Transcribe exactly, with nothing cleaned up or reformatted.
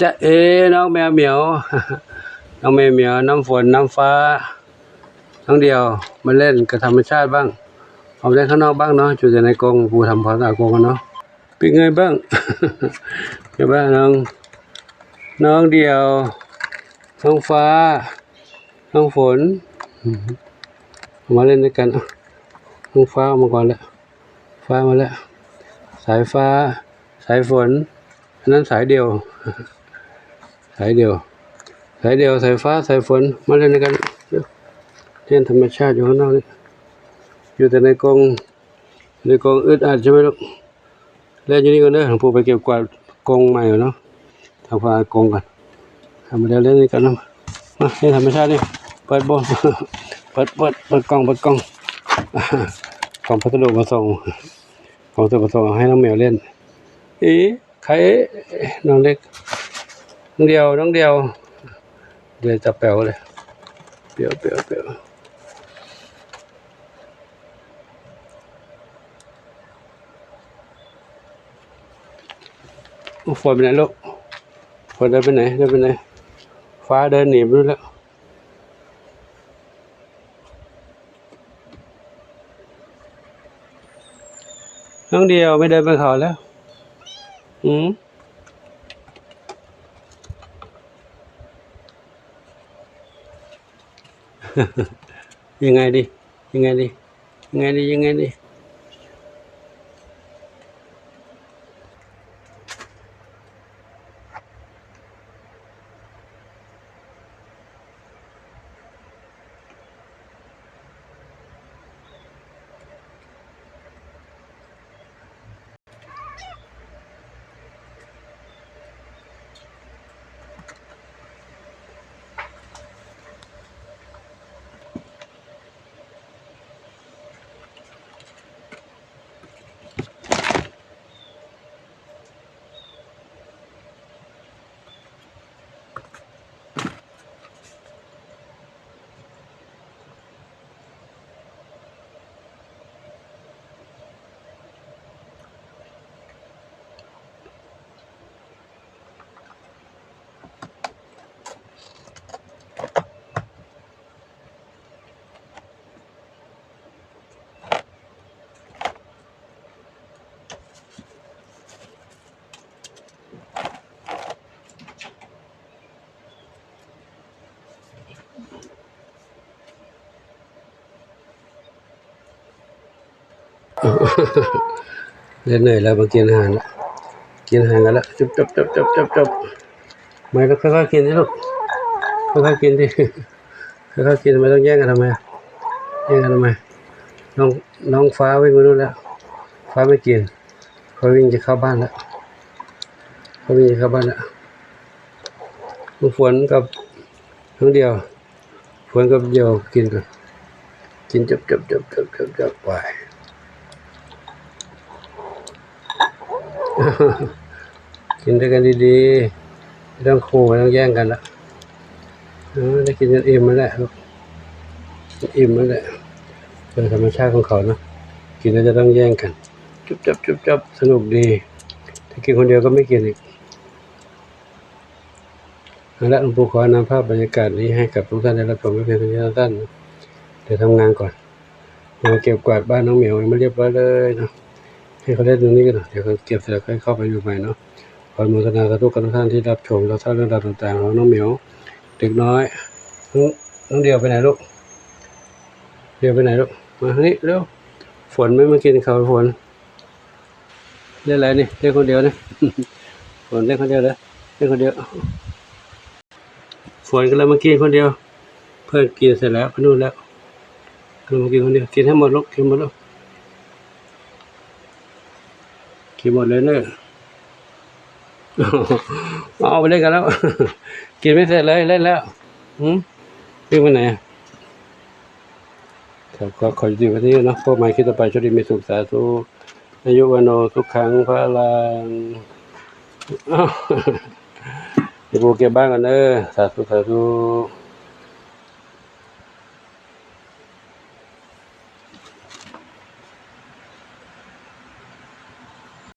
จ๊ะเอ๋ น้องแมวเหมียว น้องแมวเหมียว น้ำฝน น้ำฟ้า น้องเดี่ยว มาเล่นกับธรรมชาติบ้าง ออกเล่นข้างนอกบ้างเนาะ อยู่แต่ในกรง ปู่ทำความสะอาดกรงกันเนาะ เป็นไงบ้าง ไงบ้างน้อง น้องเดี่ยว น้องฟ้า น้องฝน มาเล่นด้วยกัน อ่ะ น้องฟ้าออกมาก่อนแล้ว ฟ้ามาแล้ว สายฟ้า สายฝน อันนั้นสายเดี่ยว สายเดี่ยว สายเดี่ยว สายฟ้า สายฝน มาเล่นด้วยกัน เล่นธรรมชาติอยู่ข้างนอกนี่ อยู่แต่ในกรง ในกรงอึดอัดใช่ไหมลูก เล่นอยู่นี่ก่อนเด้อ หลวงปู่ไปเก็บกวาดกรงใหม่ก่อนเนาะ ทำความสะอาดกรงก่อน ทำมาเดี๋ยวเล่นนี่ก่อนเนาะ มาเล่นธรรมชาตินี่ เปิดบ่ง เปิด เปิด เปิดกล่อง เปิดกล่อง กล่องพัสดุมาส่ง กล่องพัสดุมาส่ง ให้น้องแมวเล่น เอ๊ะ ใคร น้องเล็ก น้องเดียว น้องเดียว เดี๋ยวจะแป๋วเลย เปียว เปียว เปียว ฝนไปไหนลูก ฝนเดินไปไหน เดินไปไหน ฟ้าเดินหนีไปนู่นแล้ว น้องเดียวไม่เดินไปเขาแล้ว อืม ยังไงดี ยังไงดี ยังไงดี ยังไงดี เดี๋ยวเหนื่อยแล้วมากินอาหารละ กินอาหารกันละ จุบจุบจุบจุบจุบจุบ ไม่ต้อง ค่อยๆกินสิลูก ค่อยๆกินสิ ค่อยๆกิน ไม่ต้องแย่งกันทำไมอะ แย่งกันทำไม น้อง น้องฟ้าวิ่งไปนู่นแล้ว ฟ้าไม่กิน เขาวิ่งจะเข้าบ้านแล้ว เขาวิ่งจะเข้าบ้านแล้ว น้องฝนกับน้องเดียว ฝนกับเดียวกินกัน กินจบจบจบจบจบจบไป กินด้วยกันดีๆ ไม่ต้องคู่ ไม่ต้องแย่งกันละ เออ ได้กินจนอิ่มแล้วแหละลูก อิ่มแล้วแหละ เป็นธรรมชาติของเขาเนอะ กินแล้วจะต้องแย่งกัน จุบจับจุบจับ สนุกดี ถ้ากินคนเดียวก็ไม่กินอีก เอาละ หลวงปู่ขอนำภาพบรรยากาศนี้ให้กับทุกท่านได้รับชมไว้เพียงเท่านี้สั้นๆ เดี๋ยวทำงานก่อน มาเก็บกวาดบ้านน้องเหมียวยังไม่เรียบร้อยเลยเนาะ ให้เขาเล่นตรงนี้กันหน่อย เดี๋ยวเขาเก็บเสร็จแล้วค่อยเข้าไปดูใหม่เนาะ ขออนุโมทนาสาธุกับทุกท่านที่รับชม แล้วทราบเรื่องราวต่างๆของน้องเหมียว เด็กน้อย น้อง น้องเดียวไปไหนลูก เดียวไปไหนลูก มาทางนี้เร็ว ฝนไม่มากินเขา ฝน เล่นอะไรนี่ เล่นคนเดียวนะ ฝนเล่นคนเดียวเลย เล่นคนเดียว ฝนก็เลยมากินคนเดียว เพื่อนกินเสร็จแล้วไปนู่นแล้ว ก็เลยมากินคนเดียว กินให้หมดลูก กินหมดลูก กินหมดเลยเนอะ เอาไปเล่นกันแล้ว กินไม่เสร็จเลย เล่นแล้ว หืม วิ่งไปไหนอะ ครับ ก็ขอยุติไว้ที่นี่เนาะ พบใหม่คลิปต่อไป โชคดีมีสุข สาธุ อายุวัณโณ สุขัง พลัง อ้าว เดี๋ยวปู่เก็บบ้านก่อนเด้อ สาธุ สาธุ